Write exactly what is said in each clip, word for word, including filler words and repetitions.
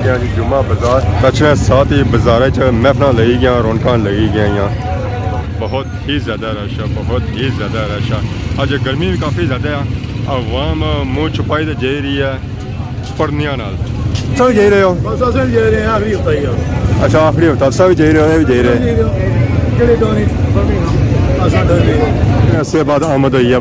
جی جمعہ بازار۔ اچھا، ساتھ ہی بازار چ محفلاں لگی گیاں، رونقاں لگی گئیاں۔ بہت ہی زیادہ رش ہے، بہت ہی زیادہ رش ہے۔ اج گرمی بھی کافی زیادہ ہے، عوام منہ چھپائی تے جائی رہی ہے پردیاں نال۔ تساں بھی جائی رہے ہو؟ بس اساں بھی جائی رہے ہیں، آخری ہفتہ ہی ہے۔ اچھا، آخری ہفتہ، تساں بھی جائی رہے ہو، اے بھی جائی رہے؟ جائی رہے ہو۔ کیڑے دورے؟ اساں ڈر گئے۔ اس سے بعد آمد ہوئی ہے۔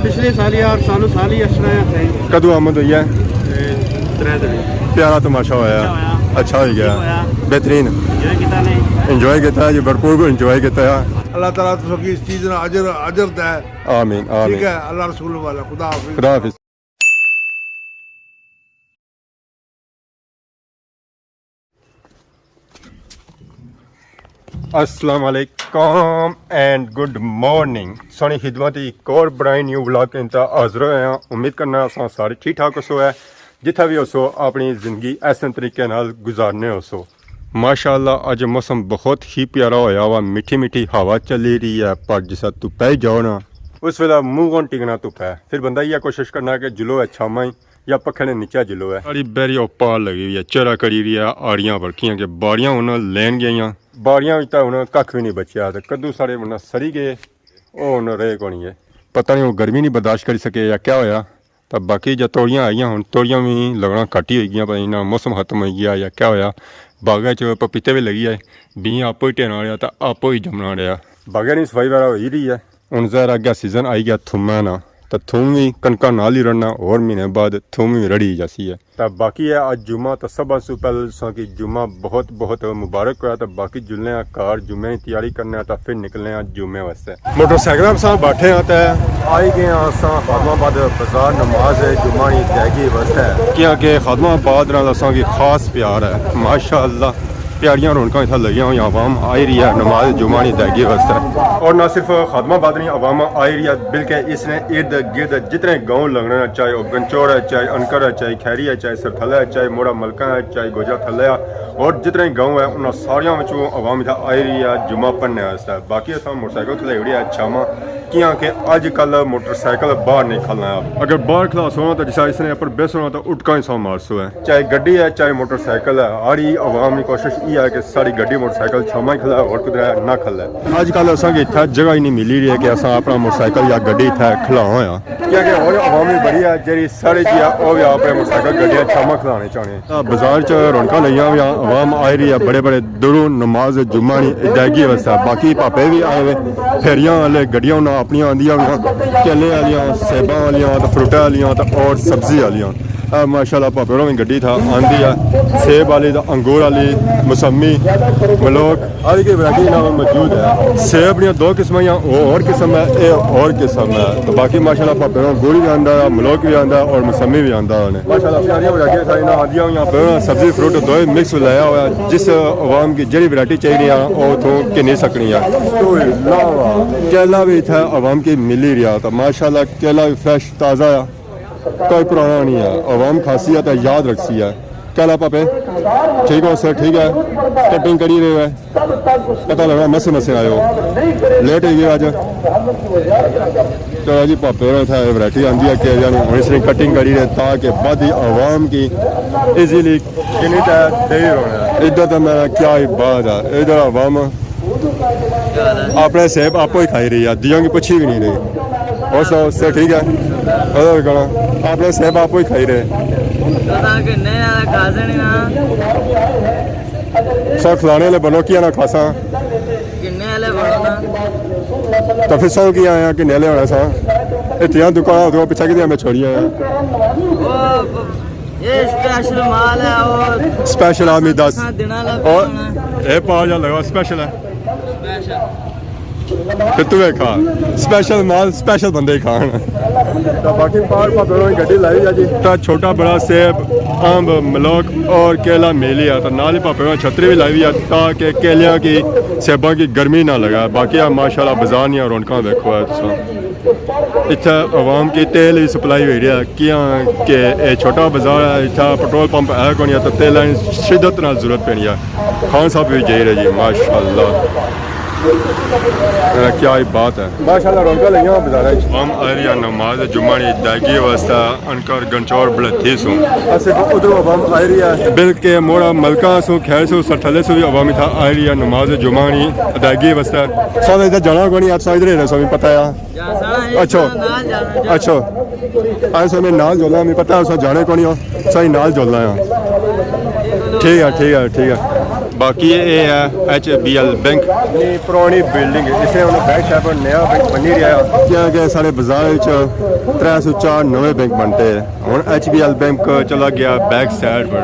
پچھلے سال یا سالوں سال ہی اس طرح تھا۔ کدوں آمد ہوئی ہے؟ اے، ترے دن۔ پیارا تماشا ہویا۔ اچھا ہویا۔ اچھا ہوئی گیا۔ ٹھیک ہویا۔ بہترین۔ انجوائے کیتا نے۔ انجوائے کیتا جی، بھرپور انجوائے کیتا۔ اللہ تعالیٰ تساں کی اس چیز نا اجر، اجر دے۔ آمین، آمین۔ ٹھیک ہے، اللہ رسول والا، خدا حافظ۔ خدا حافظ۔ السلام علیکم اینڈ گڈ مارننگ۔ سانی خدمت ایک اور برائے نیو ولاگ کے انتا حاضر ہوئے ہیں۔ امید کرنا اساں سارے ٹھیک ٹھاک ہوسو ہے، جتھا بھی ہوسو اپنی زندگی احسن طریقے نال گزارنے ہوسو۔ ماشاءاللہ اج موسم بہت ہی پیارا ہویا ہوا، میٹھی میٹھی ہوا چلی رہی ہے، پر جسا تپے جاؤ نا، اس ویلے منہ کون ٹکنا تپے۔ پھر بندہ یہ کوشش کرنا کہ جلو ہے چھاواں ہی یا پکھے نے نیچے جلو ہے۔ ساری بہری اوپار لگی ہوئی ہے، چرا کری رہی ہے آڑیاں پر، کیاں کہ باڑیاں ہن لین گئیاں۔ باڑیاں وچ تاں ہن ککھ وی نہیں بچیا، تے کدوں سارے ہن سری گئے، او ہن رہے کونی ہے۔ پتہ نہیں او گرمی نہیں برداشت کری سکے یا کیا ہویا، تاں باقی جے توڑیاں آئیاں ہن، توڑیاں وی لگنا گھٹ ہی ہوئی گیاں، پتہ نہیں نہ موسم ختم ہوئی گیا یا کیا ہویا۔ باغاں چ پپیتے وی لگی آئے، بیں آپو ہی ٹینا رہیا تاں آپو ہی جمنا رہیا۔ باغاں نی صفائی وغیرہ ہوئی رہی ہے۔ ہن ظاہر اگے سیزن آئی گیا تھوماں نا، تاں تھوم وی کنکاں نال ہی رڑنا، اور مہینے بعد تھوم وی رڑی جاسی ہے۔ تاں باقی ہے اج جمعہ، تاں سبھاں سوں پہلے تساں کی جمعہ بہت بہت مبارک ہویا۔ تاں باقی جلنے آں گھر، جمعے نی تیاری کرنے آں، تاں پھر نکلنے آں جمعے واسطے۔ موٹر سائیکل پر اساں بیٹھے آں تے آئی گئے آں اساں خادم آباد بازار نماز جمعہ نی ادائیگی واسطے۔ کیاں کہ خادم آباد نال اساں کی خاص پیار ہے، ماشاءاللہ۔ پیاریاں رونقاں اتھا لگیاں ہوئیاں، عوام آئی رہی ہے نماز جمعہ نی ادائیگی واسطے۔ اور نہ صرف خادم آباد نی عوام آئی رہی ہے، بلکہ اس نے ارد گرد جتنے گاؤں لگنے ہیں، چاہے وہ گنچوڑ ہے، چاہے انکر ہے، چاہے کھیری ہے، چاہے سرتھلا ہے، چاہے موڑا ملکہ ہے، چاہے گوجرا تھلے ہے، اور جتنے گاؤں ہیں، انہاں ساریاں وچوں عوام اتھا آئی رہی ہے جمعہ پڑھنے واسطے۔ باقی اساں موٹر سائیکل کھلائی اوڑی ہے چھاواں، کیاں کہ اج کل موٹر سائیکل باہر نہیں کھلنا ہے۔ اگر باہر کھلاسو نا تاں جسا اس نے اپر بیسو نا تاں اٹکاں ہی سو مارسو ہے۔ چاہے گڈی ہے، چاہے موٹر سائیکل ہے، ہر ہی عوام نی کوشش یہ ہے کہ ساری گڈی موٹر سائیکل چھاواں ہی کھلے، اور کدھر نہ کھلے۔ اج کل اساں کی اتھا جگہ ہی نہیں ملی رہی ہے کہ اساں اپنا موٹر سائیکل یا گڈی اتھا کھلاواں ہویا۔ کیاں کہ ہور عوام وی بڑی ہے، جیڑھی ساڑے جیہا او وی اپنے موٹر سائیکل گڈیاں چھاواں کھلانے چاہنے۔ بازار چ رونقاں لگیاں ہویاں، عوام آئی رہی ہے بڑے بڑے دوروں نماز جمعہ نی ادائیگی واسطے۔ باقی پاپے وی آئے ہوئے، پھیریاں والے گڈیاں انہاں اپنیاں آندیاں ہویاں، کیلے والیاں، سیباں والیاں، تے فروٹاں والیاں، تے اور سبزی والیاں۔ اے ماشاءاللہ پاپے ہوراں وی گڈی تھا آندی ہے، سیب والی، تے انگور والی، موسمی، ملوک، ہر ایک ورائٹی انہاں کول موجود ہے۔ سیب نیاں دو قسماں یا، او ہور قسم ہے، اے ہور قسم ہے۔ تو باقی ماشاءاللہ پاپے ہوراں گڑ وی آندا ہے، ملوک وی آندا ہے اور موسمی وی آندا ہے۔ ماشاءاللہ پیاریاں ورائٹیاں ساریاں آندیاں ہویاں پہ، سبزی فروٹ دوئے مکس لایا ہوا ہے۔ جس عوام کی جیڑھی ورائٹی چاہیے ہے، او اتھوں گھنی سکنی ہے۔ تو علاوہ کیلا وی اتھے عوام کی ملی رہیا، تو ماشاءاللہ کیلا وی فریش تازہ ہے۔ کوئی پرانا نہیں ہے، عوام کھاسی ہے تے یاد رکھسی ہے۔ کیا حال ہے پاپے؟ ٹھیک ہو سر؟ ٹھیک ہے، کٹنگ کری رہے ہو؟ پتہ لگا مسے مسے آئے ہو، لیٹ ہوئی گئے اج۔ چلو جی، پاپے ہوراں اتھے ورائٹی آندی ہے کہ یعنی ہن اس نے کٹنگ کری رہے تاکہ بعد عوام کی ایزیلی کنی تے دے ہی رونا ہے۔ ادھر تو میرا کیا ہی بات ہے، ادھر عوام اپنے سیب آپو ہی کھائی رہی ہے، دیاں کی پچھی بھی نہیں رہی۔ اور سناؤ، سر ٹھیک ہے؟ اور کہنا، اپنے سیب آپو ہی کھائی رہے۔ پتہ کہ نہیں آ کھا سکنے نا۔ سر کھلانے والے بنو کیا نہ کھاساں۔ کنے والے بنو نا۔ تو پھر سو کی آیا کنے والے ہونا سا۔ اتنیاں دکان ہوتیاں پچھا کی میں چھوڑیاں ہیں۔ وہ یہ اسپیشل مال ہے، اور اسپیشل آدمی دس۔ ہاں، دینا لگا اور ہونا۔ اے پا جا لگا اسپیشل ہے۔ اسپیشل۔ تے تو ویکھا، اسپیشل مال، اسپیشل بندے ہی کھان۔ تے باقی پار پاپے ہوراں گڈی لائی ہے جی۔ تے چھوٹا بڑا سیب، امب، ملوک اور کیلا میلی ہے۔ تے نال ہی پاپے ہوراں چھتری بھی لائی ہوئی ہے تاکہ کیلیاں کی، سیباں کی گرمی نہ لگا۔ باقی آ ماشاءاللہ بازار نیاں رونقاں ویکھو ہے تساں۔ اتھے عوام کی تیل ہی سپلائی ہوئی رہی ہے، کیاں کہ اے چھوٹا بازار ہے، اتھے پٹرول پمپ ہے کونی ہے، تو تیلاں نی شدت نال ضرورت پینی ہے۔ خان صاحب بھی جائی رہے جی، ماشاءاللہ۔ کیا ہی بات ہے۔ ماشاءاللہ، رونقاں لگیاں بازاراں وچ۔ عوام آئی رہی ہے نماز جمعہ نی ادائیگی واسطے انکر گنچور بلتھی سوں۔ اسے ادھروں عوام آئی رہی ہے۔ بلکہ موڑا ملکاں سوں، خیر سوں، سرتھلے سوں بھی عوام اتھا آئی رہی ہے نماز جمعہ نی ادائیگی واسطے۔ سارے ادھر جانا کوئی نہیں، آپ سارے ادھر ہی رہنا، سو بھی پتہ ہے۔ اچھو، اچھو۔ اج سو میں نال جلنا، میں پتہ ہے سو جانے کونی ہو، سو نال جلنا ہے۔ ٹھیک ہے، ٹھیک ہے، ٹھیک ہے۔ باقی اے ہے ایچ بی ایل بینک۔ نی پرانی بلڈنگ ہے، اسے ہن بیک سائیڈ پر نیا بینک بنی رہیا ہے۔ کیا کہ سارے بازار وچ ترے سو چار نویں بینک بنتے ہیں۔ ہن ایچ بی ایل بینک چلا گیا بیک سائیڈ پر۔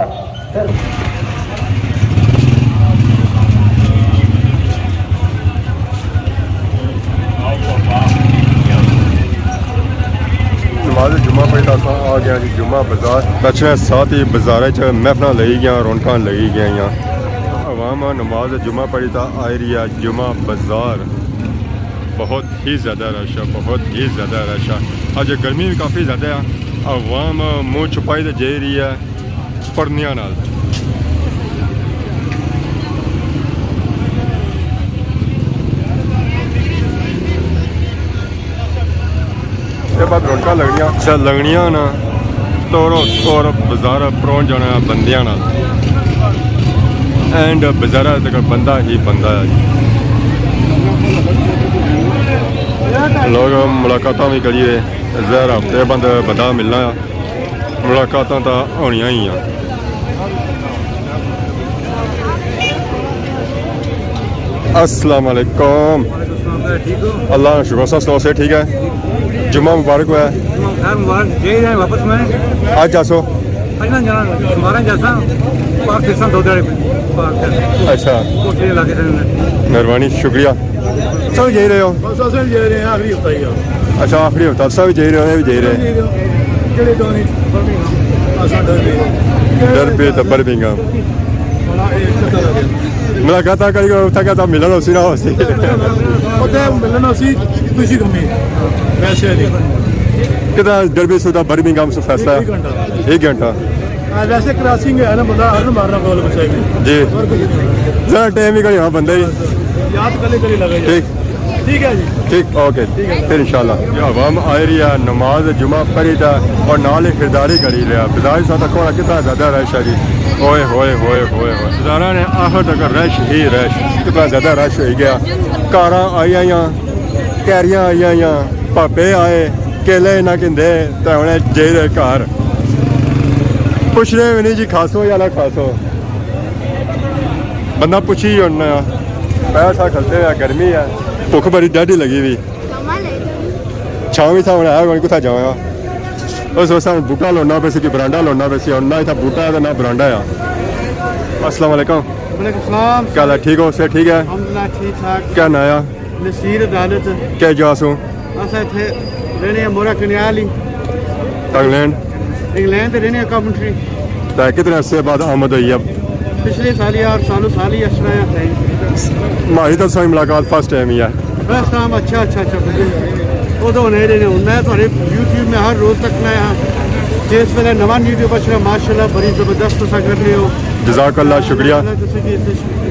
نماز جمعہ پڑھی تا اساں آ گیا جی جمعہ بازار۔ اچھا، ساتھ ہی بازار چ محفلاں لگی گیاں، رونقاں لگی گیاں۔ عوام نماز جمعہ پڑھی تا آئی رہی ہے جمعہ بازار۔ بہت ہی زیادہ رش ہے، بہت ہی زیادہ رش ہے۔ اج گرمی بھی کافی زیادہ ہے، عوام منہ چھپائی تے جائی رہی ہے۔ پڑھنیاں نال۔ اے بعد رونقاں لگنیاں۔ اچھا، لگنیاں نا۔ تورو تور بازار پرون جانا بندیاں نال۔ اینڈ بازار تک بندہ ہی بندہ ہے۔ لوگ ملاقاتاں بھی کریے، ظاہر ہفتے بعد بندہ ملنا ہے۔ ملاقاتاں تاں ہونیاں ہی ہیں۔ السلام علیکم۔ وعلیکم السلام، ٹھیک ہو؟ اللہ کا شکر، سب سناؤ، صحت ٹھیک ہے؟ جمعہ مبارک ہویا ہے۔ جمعہ خیر مبارک، جائی رہے ہیں واپس میں۔ اج جاسو؟ اج نہ جانا، سوارا جاسا، پارک دیساں دو دیہاڑے پارک ہے۔ اچھا۔ کوٹلی علاقے سے۔ مہربانی، شکریہ۔ سب جائی رہے ہو؟ بس اساں بھی جائی رہے ہیں، آخری ہفتہ ہی ہے۔ اچھا، آخری ہفتہ، سب جائی رہے ہو، یہ بھی جائی رہے؟ جائی رہے ہو۔ کیڑے گاؤں وچ؟ برمنگھم۔ اساں ڈربی۔ ڈربی تو برمنگھم۔ بڑا ایک چکر لگے۔ ملاقات کری، اتھا کیا تھا، ملن ہوسی نہ ہوسی؟ اتھے ملن ہوسی، خوشی کمی۔ ویسے نہیں۔ کتنا ڈربی سو تھا برمنگھم سو فیصلہ؟ ایک گھنٹہ۔ ایک گھنٹہ۔ آ، ویسے کراسنگ ہے نا، بندہ ہارن مارنا کول بچے گی۔ جی۔ اور کچھ نہیں۔ ذرا ٹائم ہی کھڑی ہوا بندے ہی۔ یاد کلی کلی لگے۔ ٹھیک۔ ٹھیک ہے جی۔ ٹھیک، اوکے۔ ٹھیک ہے۔ پھر انشاءاللہ۔ یہ عوام آئی رہی ہے، نماز جمعہ پڑھی تھا اور نال ہی خریداری کری رہیا۔ بازار سا تک ہونا کتنا زیادہ رش ہے جی۔ اوئے ہوئے ہوئے ہوئے ہوئے۔ بازاراں نے آخر تک رش ہی رش۔ کتنا زیادہ رش ہوئی گیا۔ کاراں آئی آئیاں، کیریاں آئی آئیاں، پاپے آئے، کیلے نہ کندے، تے ہن جائی رہے گھر۔ پچھنے بھی نہیں جی، کھاسو یا نہ کھاسو۔ بندہ پچھی ہی ہونا۔ پیسہ کھلتے ہوئے گرمی ہے، بھوک بڑی ڈاڈھی لگی ہوئی۔ چھاں وی تھا، ہن ہے کوئی، کتھا جاواں؟ اس واسطے ہن بوٹا لوڑنا پیسی، کہ برانڈا لوڑنا پیسی، ہن نہ اتھا بوٹا ہے تے نہ برانڈا ہے۔ السلام علیکم۔ وعلیکم السلام۔ کیا حال ہے؟ ٹھیک ہو؟ صحت ٹھیک ہے؟ الحمدللہ، ٹھیک ٹھاک۔ کیا ناں ہے؟ نصیر عدالت۔ کیا جا سوں؟ اساں اتھے رہنے ہیں، مورا کنیال ہی۔ انگلینڈ؟ انگلینڈ تے رہنے ہیں، کاونٹری۔ تے کتنے عرصے بعد آمد ہوئی ہے؟ پچھلے سال ہی، اور سالوں سال ہی اس طرح تھے۔ ماڑی تو سوئی ملاقات فرسٹ ٹائم ہی ہے۔ فرسٹ ٹائم، اچھا، اچھا، اچھا۔ وہ تو ہونے رہنے ہوں۔ میں تھوڑے یوٹیوب میں ہر روز تک میں ہاں۔ جس ویلے نواں یوٹیوب اچھنا، ماشاءاللہ، بڑی زبردست تساں کر رہے ہو۔ جزاک اللہ، شکریہ۔ اللہ تساں کی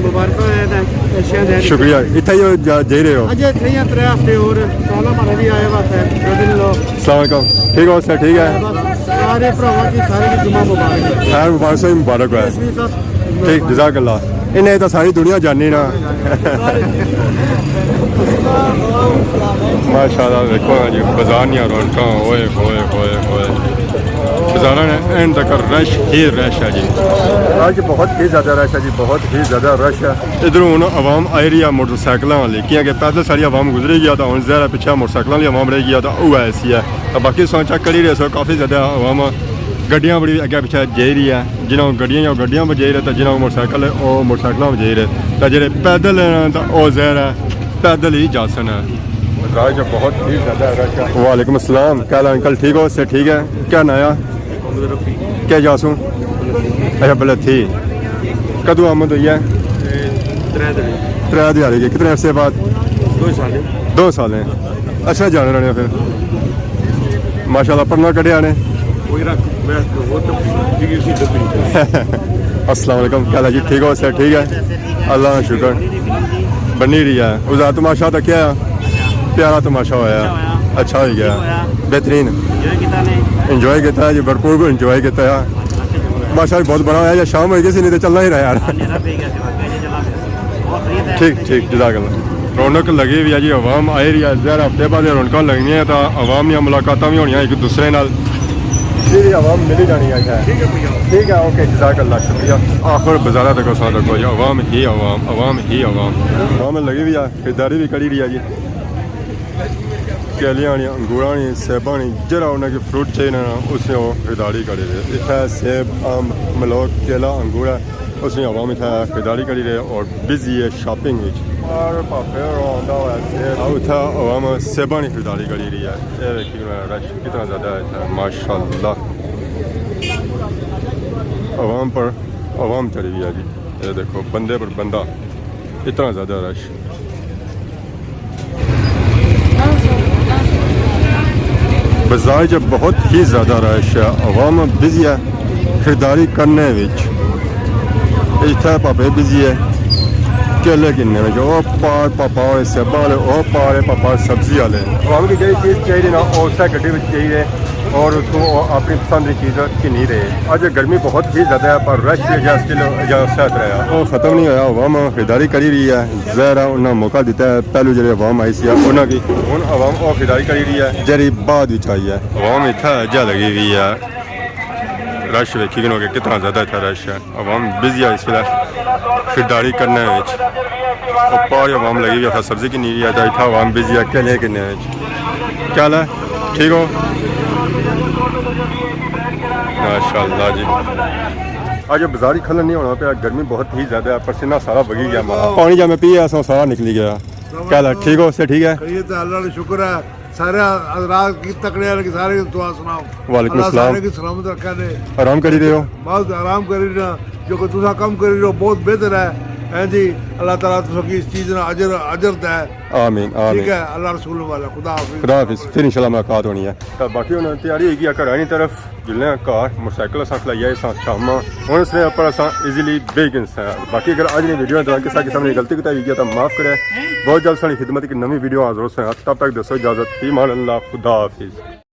مبارکاں ہے نا، ایشیا دے۔ شکریہ۔ اتھے ہی ہو جا-، جائی رہے ہو؟ اجے اتھے ہی ہیں، ترے ہفتے اور سالہ مارا بھی آیا ہوا ہے، برادر ان لا۔ السلام علیکم۔ ٹھیک ہو سر؟ ٹھیک ہے۔ بس سارے بھراواں کی سارے کی جمعہ مبارک ہے۔ خیر مبارک، سب مبارک ہے۔ اس وی سب ٹھیک، جزاک اللہ۔ انہیں تو ساری دنیا جانی نا۔ ماشاءاللہ، دیکھو نا جی، بازار نیاں رونقاں، اوئے ہوئے ہوئے ہوئے۔ بازاراں نے اینڈ تک رش ہی رش ہے جی۔ اج بہت ہی زیادہ رش ہے جی، بہت ہی زیادہ رش ہے۔ ادھروں ہن عوام آئی رہی ہے موٹر سائیکلاں والی، کیونکہ پیدل ساری عوام گزری گیا، تاں ہن ظاہر ہے پچھے موٹر سائیکلاں والی عوام رہ گیا، تاں او ایسی ہے۔ تاں باقی تساں چیک کری رہے سو، کافی زیادہ عوام گڈیاں بڑی اگے پچھے جائی رہی ہے، جنہاں کو گڈیاں یا گڈیاں پہ جائی رہے، تاں جنہاں کو موٹر سائیکل ہے، او موٹر سائیکلاں پہ جائی رہے، تاں جڑے پیدل ہیں، تاں او ظاہر ہے پیدل ہی جاسن ہے۔ راج بہت ہی زیادہ رش ہے۔ وعلیکم السلام، کیا حال ہے انکل؟ ٹھیک ہو؟ صحت ٹھیک ہے؟ کیا ناں ہے؟ محمد رفیق۔ کیا جا سوں؟ اچھا، بلتھی۔ کدوں آمد ہوئی ہے؟ اے، ترے دن۔ ترے دیہاڑے کے، کتنے عرصے بعد؟ دو سال۔ دو سال ہیں۔ اچھا، جانے رہنے پھر۔ ماشاءاللہ، پڑھنا کڈے آنے؟ کوئی رکھ، میں بہت ڈگری سی ڈگری۔ السلام علیکم، کیا حال ہے جی؟ ٹھیک ہو؟ صحت ٹھیک ہے؟ اللہ کا شکر۔ بنی رہی ہے۔ اس دا تماشا تکیا، پیارا تماشا ہویا، اچھا ہوئی گیا، بہترین۔ انجوائے کیتا جی، بھرپور انجوائے کیتا۔ ماشاء اللہ، بہت بڑا ہویا، یا شام ہوئی گئی سی، نہیں تو چلنا ہی رہا یار۔ ٹھیک ٹھیک، جزاک اللہ۔ رونق لگی ہوئی ہے جی، عوام آئی رہی ہے، ظاہر ہفتے بعد رونقاں لگنی ہے تو عوام نیاں ملاقاتاں بھی ہونیاں ایک دوسرے نال۔ جی، عوام ملی جانی ہے۔ ٹھیک ہے، اوکے، جزاک اللہ، شکریہ۔ آخر بازارہ تک اساں تک کوئی عوام ہی عوام، عوام ہی عوام۔ عوام لگی ہوئی ہے، خریداری بھی کری رہی ہے جی۔ کیلیاں نی، انگوراں نی، سیباں نی، جیڑھا انہاں کی فروٹ چاہیے نا، اس نے وہ خریداری کری رہے۔ اتھا سیب، آم، ملوک، کیلا، انگور ہے، اس نے عوام اتھا خریداری کری رہے اور بزی ہے شاپنگ وچ۔ اور پاپے اور آندا ہوا ہے سیب۔ اب اتھا عوام سیباں نی خریداری کری رہی ہے۔ اے دیکھیے نا، رش کتنا زیادہ ہے اتھا، ماشاءاللہ۔ عوام پر عوام چڑھی ہوئی ہے جی۔ اے دیکھو، بندے پر بندہ، اتنا زیادہ رش۔ بازار چ بہت ہی زیادہ رش ہے، عوام بزی ہے خریداری کرنے وچ۔ اتھے پاپے بزی ہے کیلے گننے وچ، او پار پاپا ہوئے سیباں والے، او پار ہے پاپا سبزی والے۔ عوام کی جیڑھی چیز چاہیے نا، او اسے گڈی وچ چاہیے اور اتھوں او اپنی پسند دی چیز گھنی رہے۔ اج گرمی بہت ہی زیادہ ہے، پر رش بھی اجا سٹل اجا سہت رہیا۔ او ختم نہیں ہویا، عوام خریداری کری رہی ہے۔ ظاہر ہے انہاں موقع دیتا ہے، پہلو جیڑھی عوام آئی سی انہاں کی، ہن عوام او خریداری کری رہی ہے جیڑھی بعد وچ آئی ہے۔ عوام اتھا اجا لگی ہوئی ہے، رش ویکھی گھنو کہ کتنا زیادہ اتھا رش ہے۔ عوام بزی ہے اس ویلے خریداری کرنے وچ۔ او پار عوام لگی ہوئی ہے، سبزی گھنی رہی ہے، تے اتھا عوام بزی ہے کیلے گھننے وچ۔ کیا حال ہے؟ ٹھیک ہو؟ ماشاءاللہ جی۔ اج بازار ہی کھلن نہیں ہونا پیا، گرمی بہت ہی زیادہ ہے، پسینہ سارا وگی گیا مارا۔ پانی جا میں پیے اساں سارا نکلی گیا۔ کیا حال ہے؟ ٹھیک ہو؟ سے ٹھیک ہے؟ خیریت ہے، اللہ کا شکر ہے۔ سارے حضرات کی تکڑے ہیں کہ سارے دعا سناؤ۔ وعلیکم اللہ السلام۔ سارے کی سلامت رکھے دے۔ آرام کری رہے ہو؟ بس آرام کری رہے ہیں۔ جو کہ تسا کم کری رہے ہو، بہت بہتر ہے۔ ہیں جی، اللہ تعالیٰ تسا کی اس چیز نا اجر، اجر دے۔ آمین، آمین۔ ٹھیک ہے، اللہ رسول والا۔ خدا حافظ۔ خدا حافظ۔ پھر انشاءاللہ ملاقات ہونی ہے۔ تے باقی ہن تیاری ہوئی گئی ہے گھر آنی طرف۔ جلنے آں گھر، موٹر سائیکل اساں کھلائی آئے ساں شاماں۔ ہن اس نے اپر اساں ایزیلی بیہی گھنساں۔ باقی اگر اج نے ویڈیو اندر کسا قسم نی غلطی کوتاہی ہوئی گیا تاں معاف کرے۔ بہت جلد ساڑی خدمت ایک نویں ویڈیو حاضر ہوساں۔ تب تک دسو اجازت، فی امان اللہ، خدا حافظ۔